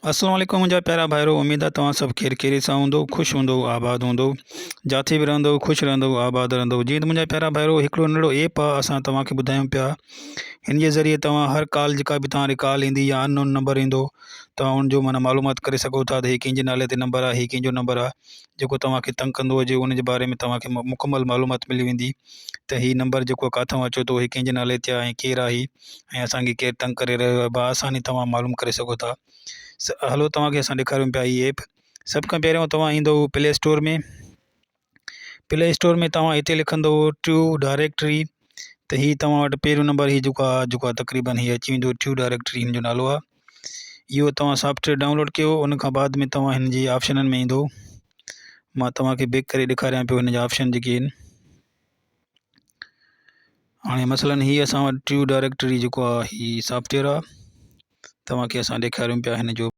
السلام عليڪم منهنجا پيارا ڀائرو اميد آ توهان سڀ خير خيريت سان هوندو خوش هوندو آباد هوندو جاٿي به رهندو خوش رهندو آباد رهندو جيئن ته منهنجا پيارا ڀائرو هڪڙو ننڍڙو ايپ آ اسان توهان کي ٻڌايون پيا هن جي ذريعي توهان هر ڪال جيڪا به توهان ڏي ڪال ايندي يا ان نون نمبر ايندو توهان ان جو معنيٰ معلومات ڪري سگهو ٿا ته هي ڪنهن جي نالي تي نمبر آ هي ڪنهن جو نمبر آ جيڪو توهان کي تنگ ڪندو هجي ان جي باري ۾ توهان کي مڪمل معلومات ملي ويندي ته هي نمبر جيڪو ڪاٿان اچي ٿو هي ڪنهن جي نالي تي آ ۽ ڪير آ هي ۽ اسان کي ڪير تنگ ڪري رهيو آهي باآساني توهان معلوم ڪري سگهو ٿا هلو توهان کي اسان ڏيکاريون پيا هي ايپ سڀ کان پهريون توهان ايندو پلي اسٽور ۾ پلي اسٽور ۾ توهان هتي لکندو ٽرو ڊائريڪٽري ته هي توهان وٽ پهريون نمبر هي جيڪو آهي جيڪو آهي تقريبن هي اچي ويندو ٽرو ڊائريڪٽري هن جو نالو آهي اهو توهان سافٽويئر ڊائونلوڊ ڪيو ان کان بعد ۾ توهان هن جي آپشنن ۾ ايندو مان توهان کي بيڪ ڪري ڏيکاريان پيو هن جا آپشن جيڪي آهن هاڻي مثلاً هي اسان وٽ ٽريو ڊائريڪٽري جيڪو آهي هي سافٽويئر آهي توهان کي اسان ڏيکاريون پيا هن جو.